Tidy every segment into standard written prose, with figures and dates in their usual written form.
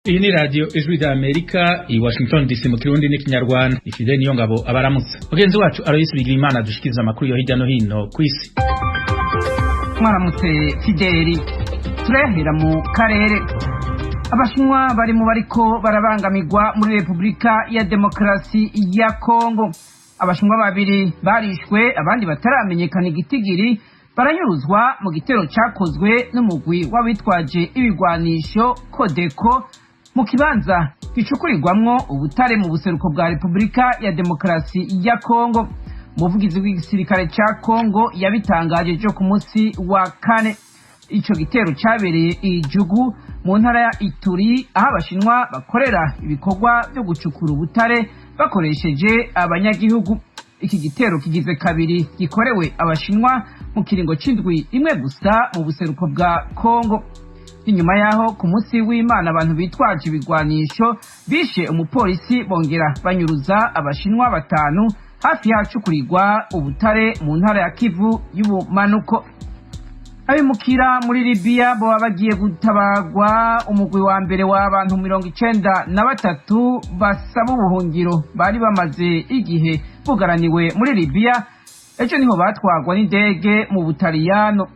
Iyi ni radio Ijwi rya Amerika i Washington DC mu Kirundi n'ikinyarwanda. Ifide niyo ngabo abaramutse. Mugenzi wacu Alois Bigirimana dushikiriza amakuru yo hirya no hino kw'isi. Mwaramutse Fideli. Turayahera mu karere. Abashinwa bari mu bariko barabangamirwa muri Repubulika ya Demokarasi ya Kongo. Abashinwa babiri barishwe, abandi bataramenyekana igitigiri baranyuruzwa mu gitero cakozwe n'umugwi w'abitwaje ibigwanisho Kodeko mu kibanza gicukurirwamwo ubutare mu buseruko bwa Repubulika ya Demokarasi ya Kongo. Umuvugizi w'igisirikare ca Kongo yabitangaje ejo ku munsi wa kane. Ico gitero cabereye Ijugu mu ntara ya Ituri, aho Abashinwa bakorera ibikorwa vyo gucukura ubutare bakoresheje abanyagihugu. Iki gitero kigize kabiri gikorewe Abashinwa mu kiringo c'indwi imwe gusa mu buseruko bwa Kongo. Inyuma yaho ku munsi w'Imana abantu bitwaje ibigwanisho bishe umupolisi, bongera banyuruza Abashinwa batanu hafi y'ahacukurirwa ubutare mu ntara ya Kivu y'ubumanuko. Abimukira muri Libiya boba bagiye gutabagwa. Umugwi wa mbere w'abantu 93 basaba ubuhungiro bari bamaze igihe bugaraniwe muri Libiya, ejo niho batwagwa n'indege mu Butaliyano.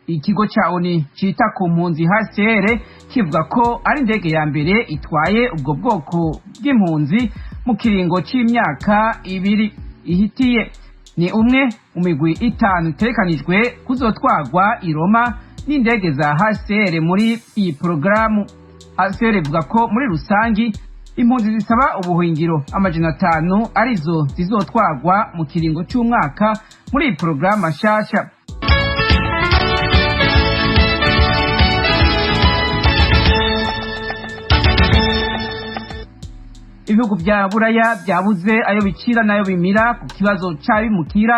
Ikigo ca ONU cita ku mpunzi HCR kivuga ko ari indege ya mbere itwaye ubwo bwoko bw'impunzi mu kiringo c'imyaka 2 ihitiye. Ni umwe mu migwi itanu itegekanijwe kuzotwagwa i Roma n'indege za HCR muri iyi porogaramu. HCR ivuga ko muri rusangi impunzi zisaba ubuhungiro 500 arizo zizotwagwa mu kiringo c'umwaka muri iyi porogaramu nshasha. Ibihugu vya Buraya vyabuze ayo bicira n'ayo bimira ku kibazo c'abimukira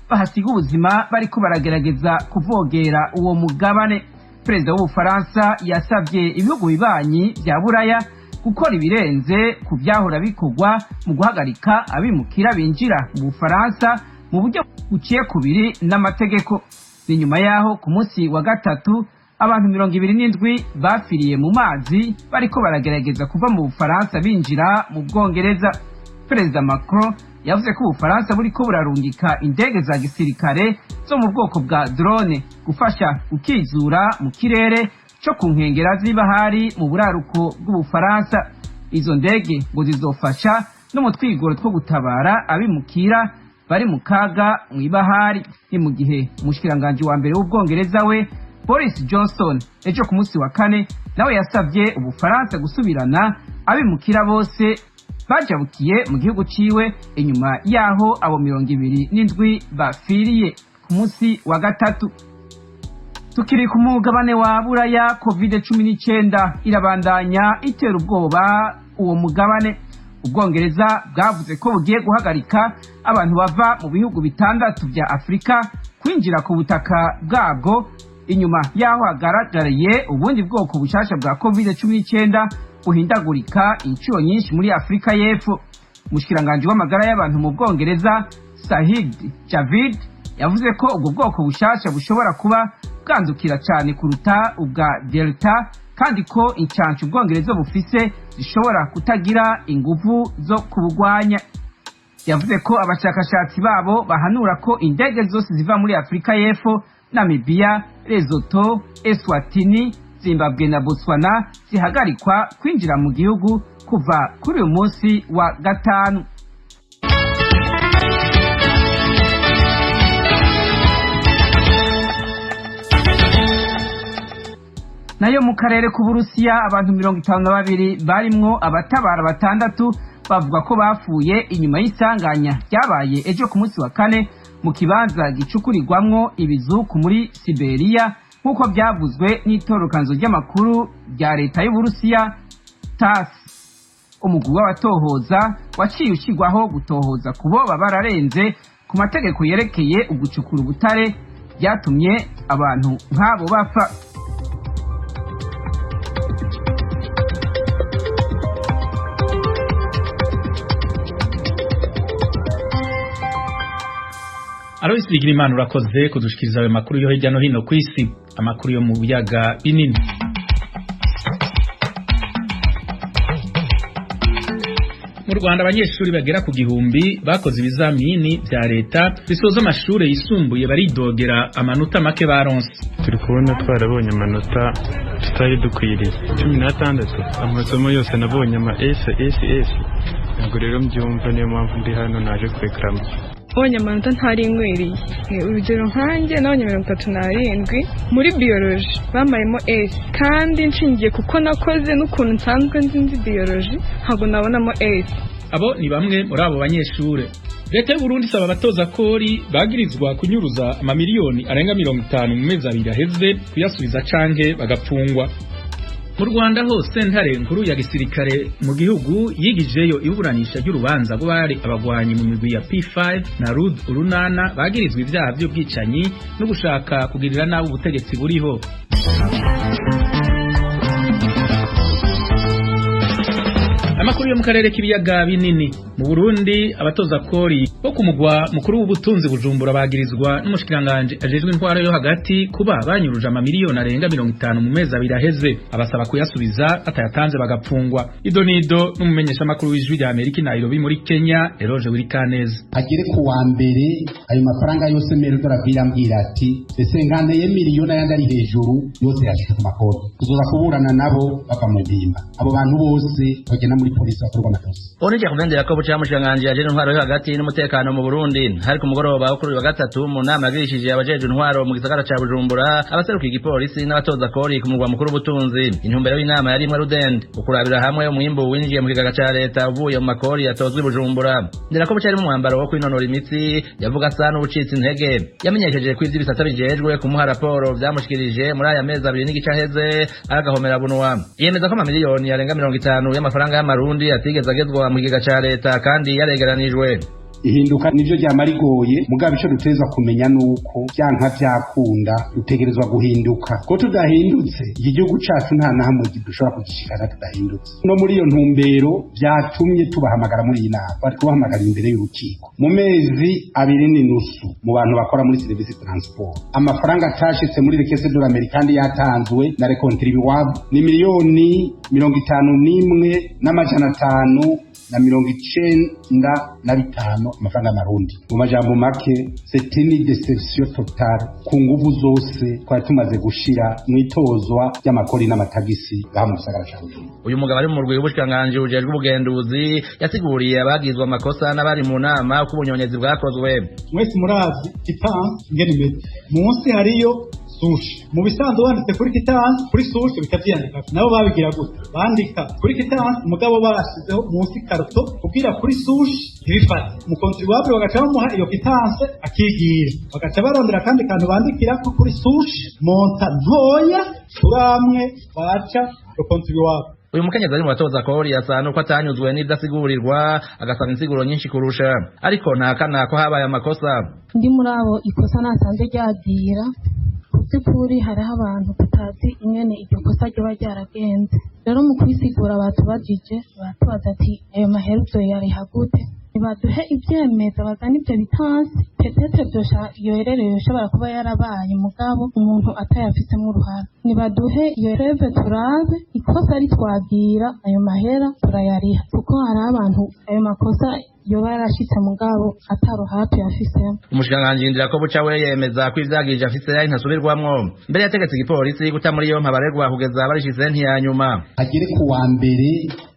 bahasiga ubuzima bariko baragerageza kuvogera uwo mugabane. Perezida w'Ubufaransa yasavye ibihugu bibanyi vya Buraya gukora ibirenze ku vyahora bikorwa mu guhagarika abimukira binjira mu Bufaransa mu buryo buciye kubiri n'amategeko. Ni nyuma yaho ku munsi wa gatatu abantu 27 bafiriye mu mazi bariko baragerageza kuva mu Bufaransa binjira mu Bwongereza. Perezida Macron yavuze ko Ubufaransa buriko burarungika indege za gisirikare zo mu bwoko bwa drone gufasha gukizura mu kirere co ku nkengera z'ibahari mu buraruko bw'Ubufaransa. Izo ndege ngo zizofasha no mu twigoro two gutabara abimukira bari mu kaga mw'ibahari. Ni mu gihe umushikiranganji wa mbere w'Ubwongereza we Boris Johnson ejo ku munsi wa kane nawe yasavye Ubufaransa gusubirana abimukira bose bajabukiye mu gihugu ciwe inyuma yaho abo 27 bafiriye ku munsi wa gatatu. Tukiri ku mugabane wa Buraya, COVID-19 irabandanya itera ubwoba uwo mugabane. Ubwongereza bwavuze ko bugiye guhagarika abantu bava mu bihugu bitandatu vya Afurika kwinjira ku butaka bwabwo inyuma yaho hagaragariye ubundi bwoko bushasha bwa COVID-19 buhindagurika inshuro nyinshi muri Afurika y'Epfo. Umushikiranganji w'amagara y'abantu mu Bwongereza Sahid Javid yavuze ko ubwo bwoko bushasha bushobora kuba bwandukira cyane kuruta ubwa Delta, kandi ko incanco Ubwongereza bufise zishobora kutagira inguvu zo kubugwanya. Yavuze ko abashakashatsi babo bahanura ko indege zose ziva muri Afurika y'Epfo, Namibia, Lesotho, Eswatini, Zimbabwe na Botswana zihagarikwa kwinjira mu gihugu kuva kuri uyu munsi wa gatanu. Nayo mu karere k'Uburusiya abantu 52 barimwo abatabara batandatu bavuga ko bapfuye inyuma y'isanganya ryabaye ejo ku munsi wa kane mu kibanza gicukurirwamwo ibizuku muri Siberia, nk'uko byavuzwe n'itorokanzo ry'amakuru rya leta y'Uburusiya TASS. Umugwi w'abatohoza waciye ushyirwaho gutohoza kuboba bararenze ku mategeko yerekeye ugucukura ubutare byatumye abantu nk'abo bapfa. Alois Bigirimana urakoze kudushikiriza ayo makuru yo hirya no hino kw'isi, amakuru yo mu biyaga binini. Rwanda, abanyeshuri bagera ku 1000 bakoze ibizamini vya leta bisoza amashure yisumbuye baridogera amanota make baronse. Turi kubona twarabonye amanota tutari dukwiriye, 16. Amasomo yose nabonye ama S S S. Ntabwo rero mbyumva, niyo mpamvu ndi hano naje kurekarama. Mbonye amanota ntari nkwiriye. Urugero nkanjye nabonye 37 muri biyoloji, bamayemo S, kandi nshingiye kuko nakoze n'ukuntu nsanzwe nzi biyoloji, ntabwo nabonamo S. Abo ni bamwe muri abo banyeshure. Leta y'u Burundi isaba abatoza kori bagirizwa kunyuruza amamiliyoni arenga 50 mu mezi 2 aheze kuyasubiza canke bagapfungwa. Mu Rwanda hose, ntare nkuru ya gisirikare mu gihugu yigijeyo iburanisha ry'urubanza rw'abari abagwanyi mu migwi ya P5 na RUD Urunana bagirizwa ibyaha by'ubwicanyi no gushaka kugirira nabi ubutegetsi buriho. Amakuru yo mu karere k'ibiyaga binini. Mu Burundi, abatoza kori bo ku mugwa mukuru w'ubutunzi Bujumbura bagirizwa n'umushikiranganje ajejwe intwaro yo hagati kuba banyuruje amamiliyoni arenga 50 mu mezi 2 aheze, abasaba kuyasubiza, batayatanze bagapfungwa. Idonido n'umumenyesha makuru w'Ijwi rya Amerika Nairobi muri Kenya, Eroje Wirikaneza. Agere ku wa mbere, ayo mafaranga yose Merodora ambwira ati ese ngane miliyoni ayandi ari hejuru yose yashyize ku makoti, tuzoza kuburana nabo bava mu mpimba. Abo bantu bose bagenda muri polisi bakorwa amakosa. Onije kugendera ko buca mushikiranganji ajeje intwaro yo hagati n'umutekano mu Burundi, hari ku mugoroba wo kuri uyu wa gatatu mu nama yagirishije abajeje intwaro mu gisagara ca Bujumbura, abaserukiye igipolisi n'abatoza kori ku mugwa mukuru w'ubutunzi. Intumbero y'inama yari imwe rudende: ukurabira hamwe umwimbu winjiye mu kigega ca leta uvuye mu makori yatozwe i Bujumbura. Ndera ko buca ari mu mwambaro wo kwinonora imitsi, yavuga asa n'ubucitse intege. Yamenyesheje ko ivy'ibisata bijejwe kumuha raporo vyamushikirije muri aya mezi 2.5 aheze agahomera bunwa. Yemeza ko amamiliyoni arenga 50 y'amafaranga y'amarundi atigeze agezwa mu kigega ca leta kandi yaregeranijwe. Ihinduka nivyo ryama rigoye, mugabo ico dutezwa kumenya nuko vyanka vyakunda dutegerezwa guhinduka, ko tudahindutse iki gihugu cacu nta na hamwe dushobora kugishikana tudahindutse. No muri iyo ntumbero vyatumye tubahamagara muri iyi nama, bari kubahamagara imbere y'urukiko. Mu mezi 2.5, mu bantu bakora muri service transport, amafaranga atashitse muri caisse de l'Amérique kandi yatanzwe na les contribuables ni 51,595 amafaranga y'amarundi. Mu majambo make, c'est une déception totale ku nguvu zose twari tumaze gushira mu itozwa ry'amakori n'amatagisi ngaha mu gisagara ca Bujumbura. Uyu mugabo ari mu murwi w'ubushikiranganji bujejwe ubugenduzi yasiguriye abagizwe amakosa n'abari mu nama uko ubunyonyezi bwakozwe. Mwese murazi quittance ingene imeze, munsi hariyo souche. Mu bisanzwe wanditse kuri quittance, kuri souche bikavyiyandika. Nabo babigira gute? Bandika kuri quittance, mugabo barashizeho munsi carton kugira kuri souche ntibifate. Mu contribuable bagaca bamuha iyo quittance akigira, bagaca barondera akandi kantu bandikirako kuri souche, montant ntoya turamwe baca le contribuable. Uyu mukenyezi ari mu batoza kori asa nuko atanyuzwe n'ivyo asigurirwa, agasaba insiguro nyinshi kurusha, ariko ntahakana ko habaye amakosa. Ndi muri abo ikosa nasanze ryagira. Ku by'ukuri hariho abantu tutazi ingene iryo kosa ryoba ryaragenze. Rero mu kwisigura batubajije, baratubaza ati ayo mahera uvyo yariha gute? Nibaduhe ivyemeza, bazane ivyo bitansi. Peut-être vyosha iyo erreur yoshobora kuba yarabaye, mugabo umuntu atayafisemo uruhara. Nibaduhe iyo preuve turabe ikosa ritwagira, ayo mahera turayariha, kuko hariho abantu ayo makosa yoba yarashitse mugabo ataruhara tuyafisemo. Umushikiranganji Ndirakobuca we yemeza ko ivyagirije afise ari ntasubirwamwo. Mbere yategetse igipolisi guta muri yompi abaregwa kugeza barishize ntiyanyuma. Agere ku wa mbere,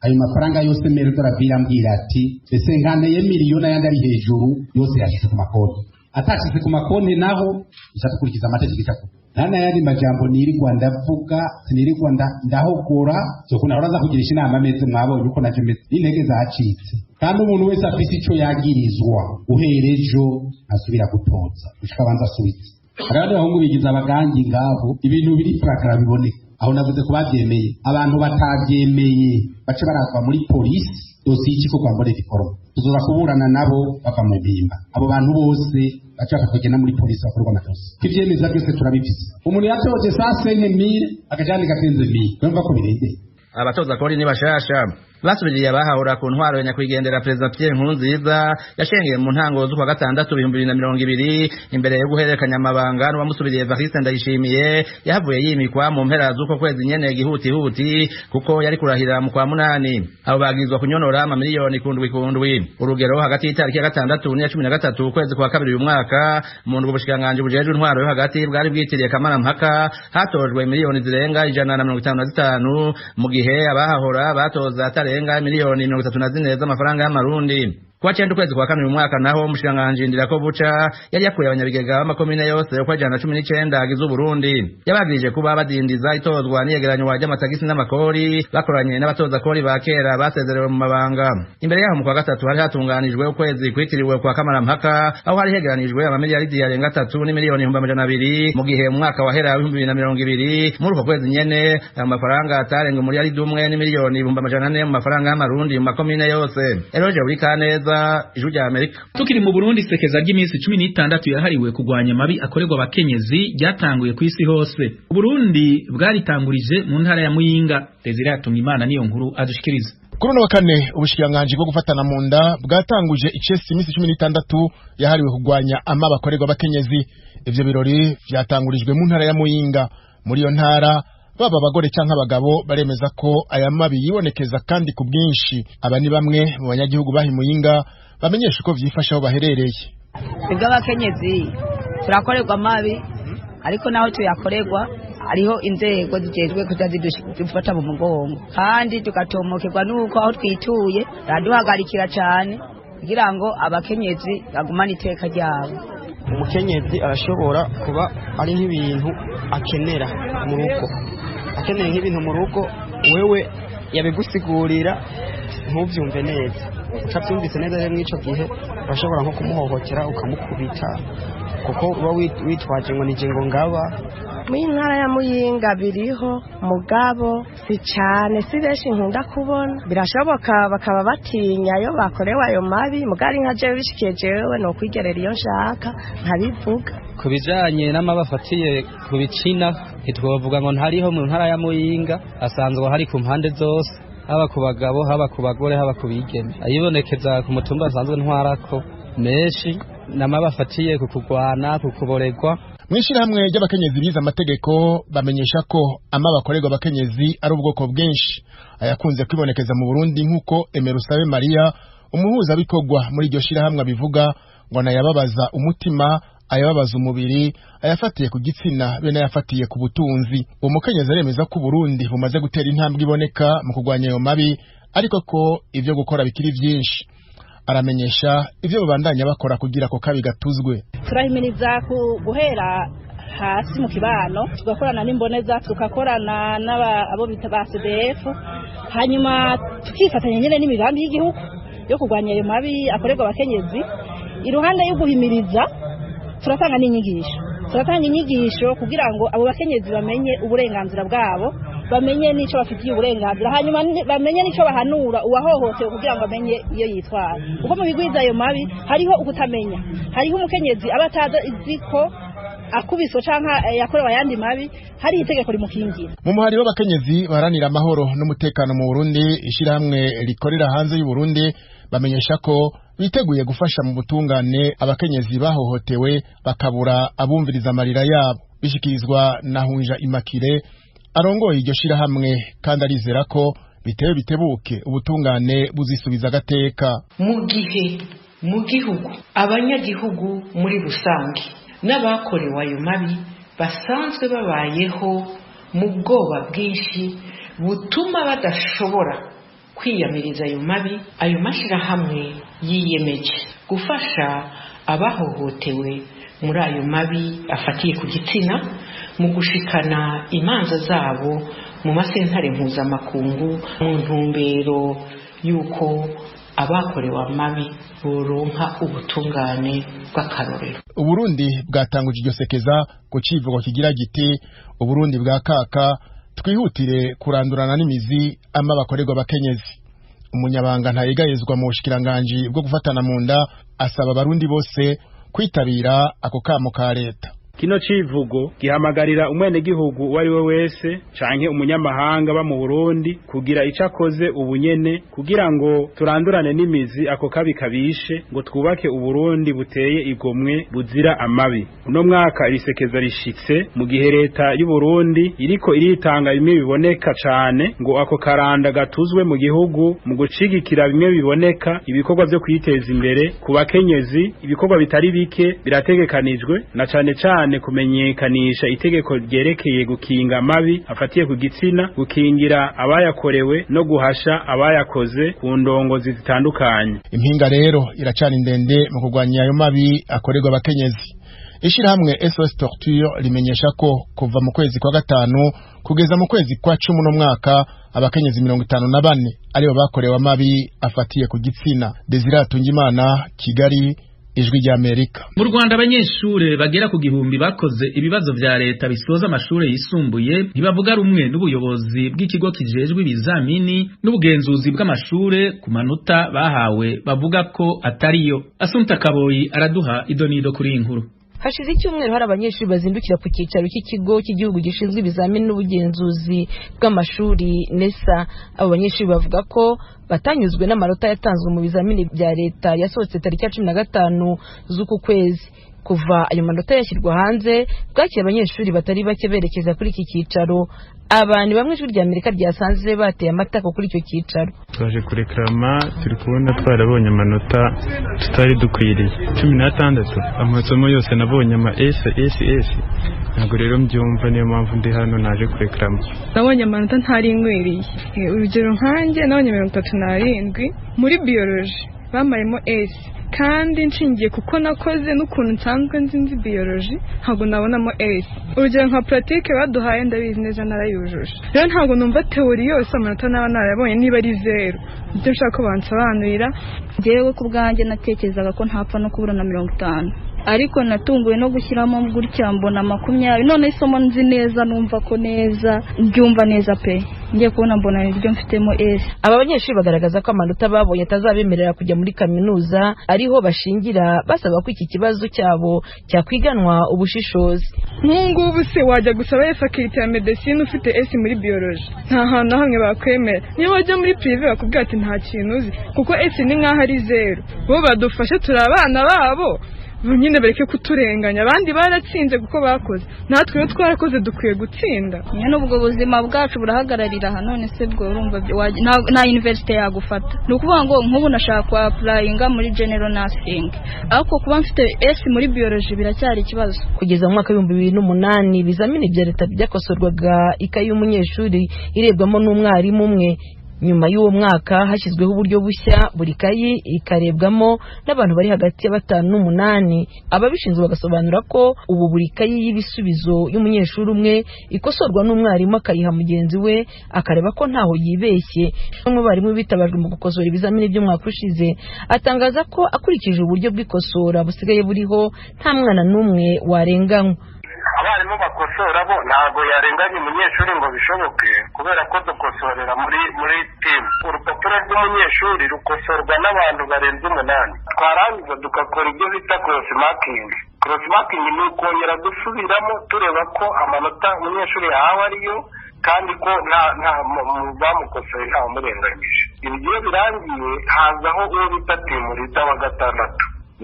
ayo mafaranga yose Merodora ambwira ati ese ngane miliyoni ayandi ari hejuru yose yashyize ku makonti, atashyize ku makonti naho ica dukurikiza amategeko. Icakora nta n'ayandi majambo nirirwa ndavuga, sinirirwa ndahogora. Zokuna uraza kugirisha inama meze, mwabonye uko naje meze, n'intege zacitse. Kandi umuntu wese afise ico yagirizwa, guhera ejo asubira gutoza gushika abanza asubize. Hari abandi bahungu bigize abagangi ngabo, ibintu biri purakara biboneka. Aho navuze ko bavyemeye, abantu batavyemeye bace barazwa muri polisi, dosiye y'ikikorwa mbone diporome, tuzoza kuburana nabo bava mu mpimba. Abo bantu bose baca bakagenda muri polisi bakorwa amakosa, ko ivyemeza byose turabifise. Umuntu yatoje 105 mille akajandika 15 mille, urumva ko birengeye. Abatoza kori ni bashasha. Basubiriye abahahora ku ntwaro ya nyakwigendera Perezida Pierre Nkurunziza yashengeye mu ntango z'ukwa gatandatu 2020 imbere yo guhererekanya amabanga n'uwamusubiriye Evariste Ndayishimiye yahavuye yimikwa mu mpera z'uko kwezi nyene gihutihuti kuko yari kurahira mu kwa munani. Abo bagizwa kunyonora amamiliyoni kundwi kundwi. Urugero, hagati y'itariki ya 6 n'iya 13 ukwezi kwa kabiri uyu mwaka, mu ndwi ubushikiranganji bujejwe intwaro yo hagati bwari bwitiriye kamarampaka, hatojwe miliyoni zirenga 155, mu gihe abahahora batoza atarenga miliyoni 34 z'amafaranga y'amarundi. Kuwa 9 ukwezi kwa kane uyu mwaka naho, umushikiranganji Ndirakobuca yari yakuye abanyabigega b'amakomine yose uko 119 agize Uburundi. Yabagirije kuba badindiza itozwa n'iyegeranywa ry'amatagisi n'amakori bakoranye n'abatoza kori ba kera basezerewe mu mabanga. Imbere yaho mu kwa gatatu hari hatunganijwe ukwezi kwitiriwe kwa kamarampaka, aho hari hegeranijwe amamiliyaridi arenga 3 n'imiliyoni 200,000, mu gihe mu mwaka wahera 2020 muri uko kwezi nyene ayo mafaranga atarenga umuliyaridi 1 n'imiliyoni 400,000 mu mafaranga y'amarundi mu makomine yose. Eroje Burikaneza, Ijwi rya Amerika. Tukiri mu Burundi, isekeza ry'iminsi 16 yahariwe kugwanya amabi akorerwa abakenyezi ryatanguye ku isi hose. Uburundi bwaritangurije mu ntara ya Muyinga. Desire Hatungimana niyo nkuru adushikiriza. Kuri uno wa kane, ubushikiranganji bwo gufatana mu nda bwatanguje icesi iminsi 16 yahariwe kugwanya amabi akorerwa abakenyezi. Ivyo birori vyatangurijwe mu ntara ya Muyinga. Muri iyo ntara, baba abagore canke abagabo baremeza ko aya mabi yibonekeza kandi ku bwinshi. Aba ni bamwe mu banyagihugu bahi Muyinga bamenyesha uko vyifashe aho baherereye. Twebwe abakenyezi turakorerwa amabi, ariko naho tuyakorerwa hariho inzego zijejwe kuza zidufata mu mugongo, kandi tugatomokerwa n'uko aho twituye baraduhagarikira cane kugira ngo abakenyezi bagumane iteka ryabo. Umukenyezi arashobora kuba ari nk'ibintu akenera mu rugo, akeneye nk'ibintu mu rugo, wewe yabigusigurira ntubyumve neza, utabyumvise neza rero mw'ico gihe urashobora nko kumuhohotera ukamukubita, kuko uba witwaje ngo nije ngo ngaba. Muri ntara ya Muyinga biriho, mugabo si cyane, si benshi nkunda kubona. Birashoboka bakaba batinya iyo bakorewe ayo mabi, mugari nka jewe bishikiye jewe no kwigerera iyo nshaka nkabivuga. Ku bijanye n'amabi afatiye ku bicina, ntitwovuga ngo ntariho mu ntara ya Muyinga, asanzwe hari ku mpande zose, haba ku bagabo, haba ku bagore, haba ku bigeme. Ayibonekeza ku mutumba asanzwe ntwarako menshi n'amabi afatiye ku kugwana, ku kuboregwa. Mw'ishirahamwe ry'abakenyezi bize amategeko bamenyesha ko amabi akorerwa abakenyezi ari ubwoko bwinshi, ayakunze kwibonekeza mu Burundi, nk'uko Emerusabe Maria, umuhuzabikorwa muri iryo shirahamwe, abivuga, ngo anayababaza umutima, ayababaza umubiri, ayafatiye ku gitsina be n'ayafatiye ku butunzi. Uwo mukenyezi aremeza ko Uburundi bumaze gutera intambwe iboneka mu kurwanya ayo mabi, ariko ko ivyo gukora bikiri vyinshi. Aramenyesha ivyo babandanya bakora kugira ako kabi gatuzwe. Turahimiriza guhera hasi mu kibano, tugakorana n'imboneza, tugakorana n'abo bita ba CDF, hanyuma tukifatanya nyine n'imigambi y'igihugu yo kurwanya ayo mabi akorerwa abakenyezi. Iruhande yo guhimiriza, turatanga n'inyigisho, turatanga inyigisho kugira ngo abo bakenyezi bamenye uburenganzira bwabo, bamenye n'icyo bafitiye uburenganzira, hanyuma bamenye n'icyo bahanura uwahohotewe kugira ngo amenye iyo yitwara. Kuko mu bigwiza ayo mabi hariho ukutamenya, hariho umukenyezi aba atazi ko akubiswe canke yakorewe ayandi mabi hari itegeko rimukingira. Mu muhari w'abakenyezi baharanira amahoro n'umutekano mu Burundi, ishirahamwe rikorera hanze y'u Burundi, bamenyesha ko biteguye gufasha mu butungane abakenyezi bahohotewe bakabura abumviriza amarira yabo. Bishikirizwa na Hunja Imakire arongoye iryo shirahamwe, kandi arizera ko bitewe bitebuke ubutungane buzisubiza agateka. Mu gihe mu gihugu abanyagihugu muri rusange n'abakorewe ayo mabi basanzwe babayeho mu bwoba bwinshi butuma badashobora kwiyamiriza ayo mabi, ayo mashyirahamwe yiyemeje gufasha abahohotewe muri ayo mabi afatiye ku gitsina mu gushikana imanza zabo mu masentare mpuzamakungu, mu ntumbero y'uko abakorewe amabi boronka ubutungane bw'akarorero. Uburundi bwatanguje iryo sekeza ku civugo kigira giti: "Uburundi bwa kaka, twihutire kurandurana n'imizi amabi akorerwa abakenyezi." Umunyabanga ntayegayezwa mu bushikiranganji bwo gufatana mu nda asaba abarundi bose kwitabira ako kamo ka leta. Kino civugo gihamagarira umwenegihugu uwo ari we wese canke umunyamahanga ba mu Burundi kugira ico akoze ubunyene kugira ngo turandurane n'imizi ako kabi kabishe, ngo twubake Uburundi buteye igomwe buzira amabi. Uno mwaka irisekeza rishitse mu gihe leta y'u Burundi iriko iritanga bimwe biboneka cane ngo ako karanda gatuzwe mu gihugu, mu gucigikira bimwe biboneka ibikorwa vyo kwiteza imbere ku bakenyezi. Ibikorwa bitari bike birategekanijwe, na cane cane kumenyekanisha itegeko ryerekeye gukinga amabi afatiye ku gitsina, gukingira abayakorewe no guhasha abayakoze ku ndongozi zitandukanye. Impinga rero iracana ndende mu kurwanya ayo mabi akorerwa abakenyezi. Ishirahamwe SOS Torture rimenyesha ko kuva mu kwezi kwa 5 kugeza mu kwezi kwa 10 no mwaka abakenyezi 54 aribo bakorewe amabi afatiye ku gitsina. Desire Tungimana, Kigali, Ijwi rya Amerika. Mu Rwanda abanyeshure bagera ku 1000 bakoze ibibazo vya leta bisoza amashure yisumbuye ntibavuga rumwe n'ubuyobozi bw'ikigo kijejwe ibizamini n'ubugenzuzi bw'amashure ku manota bahawe bavuga ko atariyo. Asumta Kaboyi araduha idonido kuri inkuru. Hashize icyumweru hari abanyeshuri bazindukira ku cyicaro cy'ikigo cy'igihugu gishinzwe ibizamini n'ubugenzuzi bw'amashuri NESA. Abo banyeshuri bavuga ko batanyuzwe n'amanota yatanzwe mu bizamini bya leta yasohotse tariki ya 15 z'uku kwezi. Kuva ayo manota yashyirwa hanze, bwakira abanyeshuri batari bake berekeza kuri iki cyicaro. Abantu bamwe Ijwi rya Amerika ryasanze bateye amatako kuri icyo cyicaro. Twaje kureklama, turi kubona twarabonye amanota tutari dukwiriye 16. Amasomo yose nabonye ama S S S, ntabwo rero mbyumva, niyo mpamvu ndi hano naje kureklama. Nabonye amanota ntari nkwiriye. Urugero nkanjye nabonye 37 muri biology, bamayemo S, kandi nshingiye kuko nakoze n'ukuntu nsanzwe nzi biology ntabwo nabonamo S. Urugero nka pratique baduhaye ndabizi neza narayujuje, rero ntabwo numva theory yose amanota naba narayabonye niba ari 0. Ibyo nshaka ko bansobanurira. Njyewe ku bwanjye natekerezaga ko ntapfa no kubura na 50, ariko natunguwe no gushyiramo gutya mbona 20. None isomo nzi neza, numva ko neza mbyumva neza pe, ngiye kubona mbona iryo mfitemo S. Aba banyeshuri bagaragaza ko amanota babonye atazabemerera kujya muri kaminuza, ariho bashingira basaba ko iki kibazo cyabo cyakwiganwa ubushishozi. Nk'ubu se wajya gusaba faculty ya medecine ufite S muri biology? Nta hantu hamwe bakwemera. Niyo wajya muri prive bakubwira ati nta kintu uzi, kuko S ni nkaho ari 0. Bo badufashe, turi abana babo nyine, bareke kuturenganya. Abandi baratsinze kuko bakoze, natwe iyo twarakoze dukwiye gutsinda. Nyine ubwo buzima bwacu burahagararira aha. None se bwo urumva nta university yagufata. Ni ukuvuga ngo nk'ubu nashaka ku applyinga muri general nursing, ariko kuba mfite S muri biology biracyari ikibazo. Kugeza mu mwaka 2008 ibizamini bya leta byakosorwaga ikayi y'umunyeshuri irebwamo n'umwarimu umwe. Nyuma y'uwo mwaka hashyizweho uburyo bushya, buri kayi ikarebwamo n'abantu bari hagati ya 5 n'8. Ababishinzwe bagasobanura ko ubu buri kayi y'ibisubizo y'umunyeshuri umwe ikosorwa n'umwarimu akayiha mugenzi we akareba ko ntaho yibeshye. Umwe barimu bitabajwe mu gukosora ibizamini by'umwaka ushize atangaza ko akurikije uburyo bw'ikosora busigaye buriho nta mwana n'umwe warenganywa. Abarimu bakosora bo ntabwo yarenganya umunyeshuri ngo bishoboke, kubera ko dukosorera muri timu. Urupapuro rw'umunyeshuri rukosorwa n'abantu barenze 8, twarangiza tugakora ibyo bita cross marking. Cross marking ni ukongera gusubiramo tureba ko amanota umunyeshuri yahawe ariyo, kandi ko nta bamukosoye ntawamurenganyije. Ibyo birangiye hazaho uwo bita timu leader wa 6,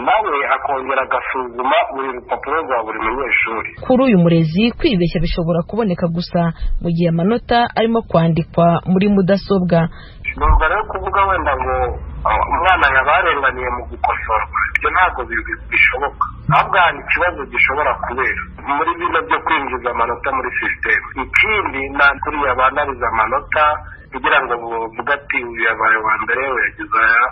nawe akongera agasuzuma buri rupapuro rwa buri munyeshuri. Kuri uyu murezi kwibeshya bishobora kuboneka gusa mu gihe amanota arimo kwandikwa muri mudasobwa. Numva rero kuvuga wenda ngo umwana yabarenganiye mu gukosorwa, ibyo ntabwo bishoboka. Ahubwo hari ikibazo gishobora kubera muri bino byo kwinjiza amanota muri sisiteme. Ikindi ni kuriya banariza amanota kugira ngo bavuge ati uyu yabaye uwa mbere, yagize aya,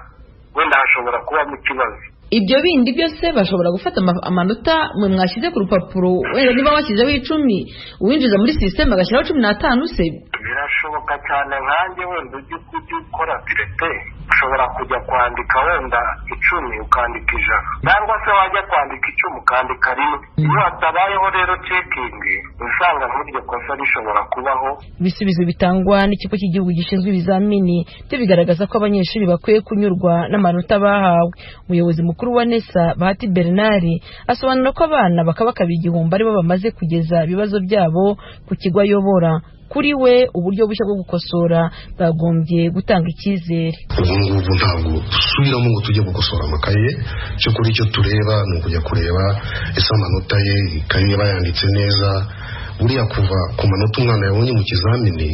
wenda hashobora kubamo ikibazo. Ibyo bindi byose bashobora gufata amanota mwe mwashyize ku rupapuro, wenda niba washyizeho 10 uwinjiza muri sisiteme agashyiraho 15 se birashoboka cyane. Nkanjye wenda ujya ukora direte, ushobora kujya kwandika wenda 10 ukandika 100, cyangwa se wajya kwandika 10 ukandika 1. Iyo hatabayeho rero cekingi, Usanga nk'iryo kosa rishobora kubaho. Ibisubizo bitangwa n'ikigo cy'igihugu gishinzwe ibizamini byo bigaragaza ko abanyeshuri bakwiye kunyurwa n'amanota bahawe. Umuyobozi mukuru wa NESA, Bahati Bernard, asobanura ko abana bakabakaba 1000 aribo bamaze kugeza ibibazo byabo ku kigo ayobora. Kuri we uburyo bushya bwo gukosora bwagombye gutanga icyizere. Ubu ngubu ntabwo dusubiramo ngo tujye gukosora amakaye, cyo kuri icyo tureba ni ukujya kureba ese amanota ye, ikaye yaba yanditse neza. Buriya kuva ku manota umwana yabonye mu kizamini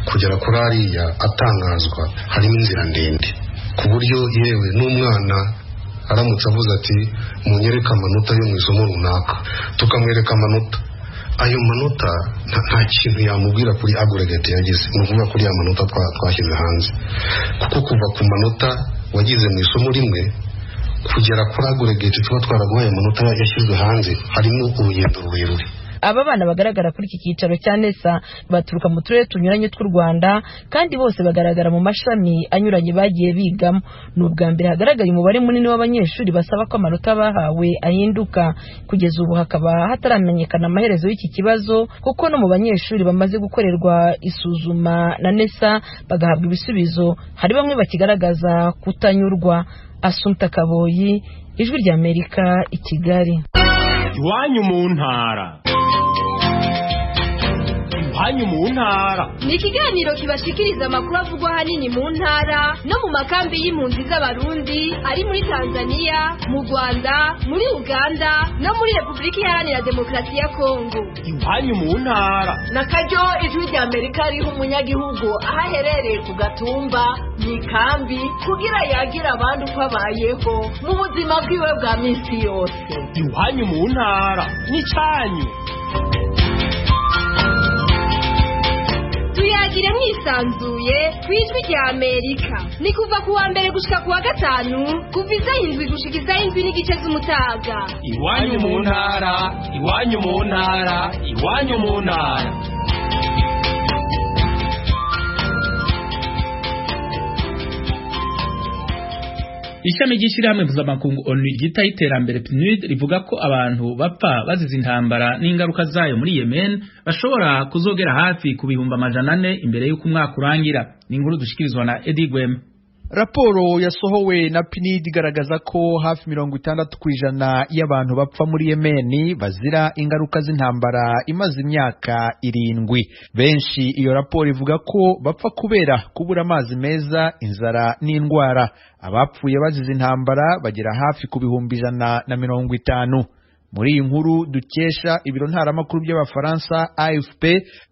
kugera kuri ariya atangazwa harimo inzira ndende, ku buryo yewe n'umwana aramutse avuze ati munyereke amanota yo mu isomo runaka, tukamwereka amanota, ayo manota nta kintu yamubwira kuri aggregate yagize, ni ukuvuga kuri ya manota twashyize hanze, kuko kuva ku manota wagize mu isomo rimwe kugera kuri aggregate tuba twaraguhaye amanota yashyizwe hanze harimo urugendo rurerure. Aba bana bagaragara kuri iki cyicaro cya NESA baturuka mu turere tunyuranye tw'u Rwanda, kandi bose bagaragara mu mashami anyuranye bagiye bigamo. Ni ubwa mbere hagaragaye umubare munini w'abanyeshuri basaba ko amanota bahawe ahinduka. Kugeza ubu hakaba hataramenyekana amaherezo y'iki kibazo, kuko no mu banyeshuri bamaze gukorerwa isuzuma na NESA bagahabwa ibisubizo, hari bamwe bakigaragaza kutanyurwa. Asumta Kaboyi, Ijwi ry'Amerika, i Kigali. Iwanyu mu ntara. Iwanyu mu ntara ni ikiganiro kibashikiriza amakuru avugwa ahanini mu ntara no mu makambi y'impunzi z'Abarundi ari muri Tanzania, mu Rwanda, muri Uganda no muri Repubulika Iharanira Demokarasi ya Kongo. Iwanyu mu ntara na karyo Ijwi rya Amerika riha umunyagihugu aho aherereye ku Gatumba mu ikambi kugira yagira abandi uko abayeho mu buzima bwiwe bwa minsi yose. Iwanyu mu ntara n'icyanyu. Tuyagire mwisanzuye ku Ijwi rya Amerika. Ni kuva ku wa mbere gushika ku wa gatanu, kuva izaho 7 gushika izaho 7:30 z'umutaga. Iwanyu mu ntara, iwanyu mu ntara, iwanyu mu ntara. Ishami ry'ishirahamwe mpuzamakungu ONU ryitaho iterambere PNUD rivuga ko abantu bapfa bazize intambara n'ingaruka zayo muri Yemen bashobora kuzogera hafi ku 400,000 imbere y'uko umwaka urangira. Ni inkuru dushikirizwa na Eddie Gwem. Raporo yasohowe na PNUD igaragaza ko hafi 60% y'abantu bapfa muri Yemeni bazira ingaruka z'intambara imaze imyaka 7. Benshi iyo raporo ivuga ko bapfa kubera kubura amazi meza, inzara n'indwara. Abapfuye bazize intambara bagera hafi ku 150,000. Muri iyi nkuru dukesha ibiro ntaramakuru by'Abafaransa AFP,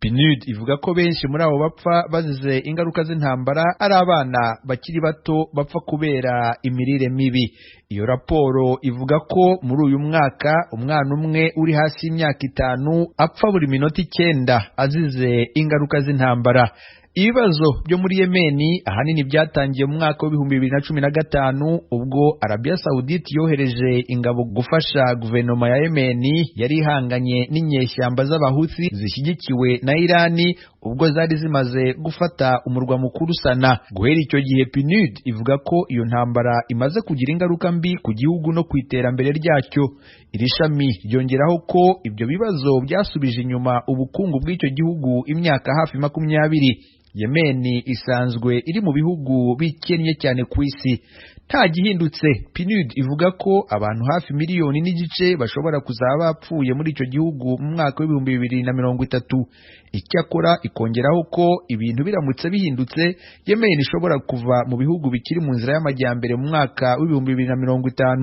PNUD ivuga ko benshi muri abo bapfa bazize ingaruka z'intambara ari abana bakiri bato bapfa kubera imirire mibi. Iyo raporo ivuga ko muri uyu mwaka umwana umwe uri hasi y'imyaka 5 apfa buri minota 9 azize ingaruka z'intambara. Ibibazo byo muri Yemeni ahanini byatangiye mu mwaka wa 2015 ubwo Arabia Saudite yohereje ingabo gufasha guverinoma ya Yemeni yari ihanganye n'inyeshyamba z'Abahuthi zishyigikiwe na Irani ubwo zari zimaze gufata umurwa mukuru Sana. Guhera icyo gihe PNUD ivuga ko iyo ntambara imaze kugira ingaruka mbi ku gihugu no ku iterambere ryacyo. Iri shami ryongeraho ko ibyo bibazo byasubije inyuma ubukungu bw'icyo gihugu imyaka hafi 20. Yemeni isanzwe iri mu bihugu bikennye cyane ku isi. Nta gihindutse, PNUD ivuga ko abantu hafi 1.5 miliyoni bashobora kuzaba bapfuye muri icyo gihugu mu mwaka wa 2030. Icyakora ikongeraho ko ibintu biramutse bihindutse, Yemeni ishobora kuva mu bihugu bikiri mu nzira y'amajyambere mu mwaka wa 2050.